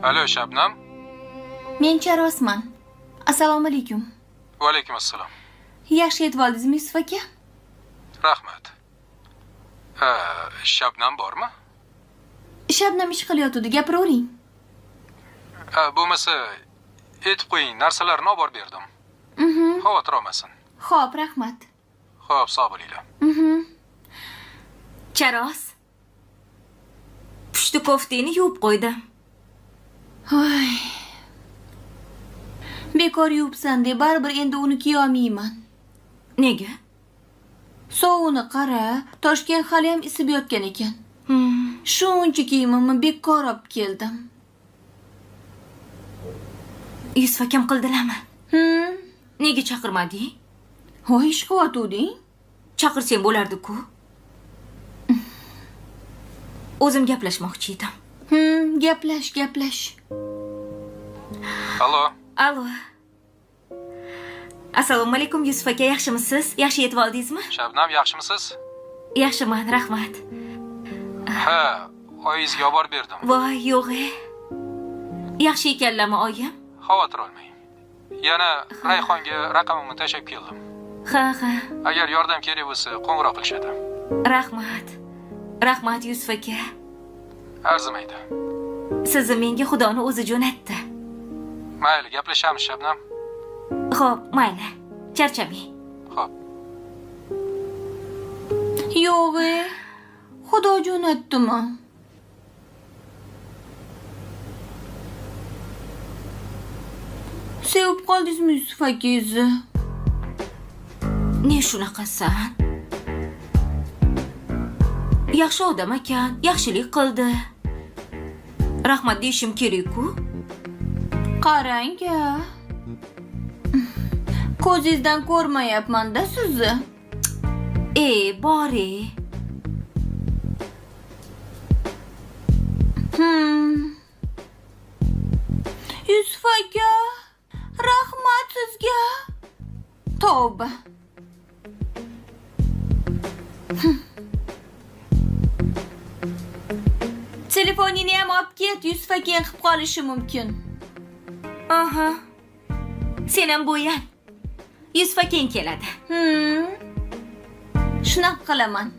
Alo, Shabnam. Men Charosman. Assalomu alaykum. Va alaykum assalom. Yaxshi yetib oldingizmi, Yusuf aka? Rahmat. Shabnam bormi? Shabnam ish qilayotgandi, gapiravering. Bo'lmasa aytib qo'ying, narsalarni olib borib berdim. Xavotir olmasin. Xo'p, rahmat. Xo'p, sog' bo'linglar. Charos. Pushti koftangni yuvib qo'ydim. Voy. Bekor yuvibsan de, baribir endi uni kiyolmayman. Nega? Sovuni qara, Toshkent hali ham isib yotgan ekan. Shuncha kiyimimni bekor olib keldim. Yusuf akam qildilarmi? Nega chaqirmading? Voy, ish qilyotganding? Chaqirsang bo'lardi-ku. O'zim gaplashmoqchi edim. Gaplash, gaplash. Alo. Alo. Assalomu alaykum Yusuf aka, yaxshimisiz? Yaxshi yetib oldingizmi? Shabnam, yaxshimisiz? Yaxshiman, rahmat. Ha, oyingizga olib borib berdim. Voy, yo'q. Yaxshi ekanlarmi oyim? Xavotir olmang. Yana Rayhonga raqamimni tashlab keldim. Ha, ha. Agar yordam kerak bo'lsa, qo'ng'iroq qilishadi. Rahmat. Rahmat Yusuf aka. Arzimaydi. Sizni menga Xudoni o'zi jo'natdi. Mayli, gaplashamiz Shabnam. Xo'p, mayli. Charchamang. Xo'p. Yo'q, Xudo jo'natdimi? Sevib qoldingizmi Yusuf akangizni? Ne shunaqasan? Yaxshi odam ekan, yaxshilik qildi. Rahmat deyishim kerak-ku. Qarang-a. Ko'zingizdan ko'rmayapman-da sizni. Bor. Yusuf aka, rahmat sizga. Tavba. Telefoningni ham olib ket, Yusuf aka qilib qolishi mumkin. Aha. Sen ham bo'yan. Yusuf akang keladi. Shunaqa qilaman.